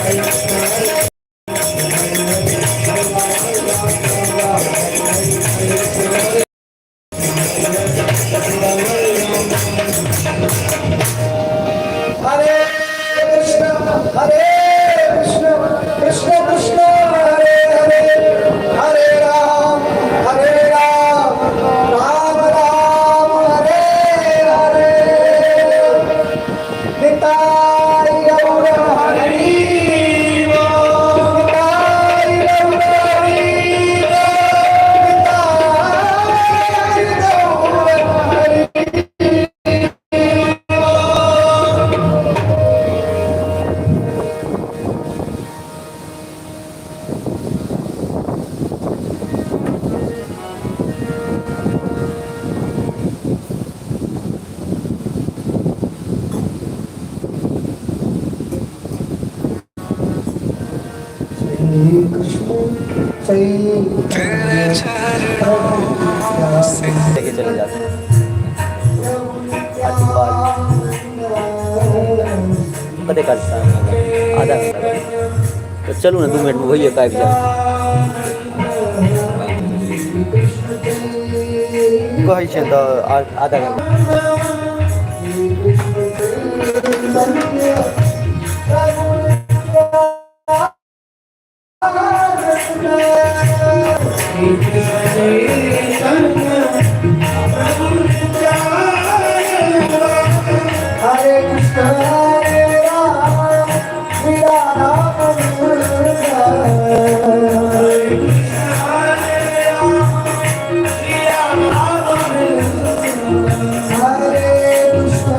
Hare Krishna Hare Krishna Krishna Krishna Hare Hare, Hare Ram Hare Ram Ram Ram Hare Hare. Nitai Gaur Hari Nitai Gaur Hari, Nitai Gaur Hari. Shri Krishna Chaitanya प्रभु लेके चले जाते हैं। आशीर्वाद कते काल आधा घंटा तऽ चलू ने 2 मिनटमे भइए के आबि जायब। कहै छियनि तऽ आधा घंटा। हरे कृष्ण।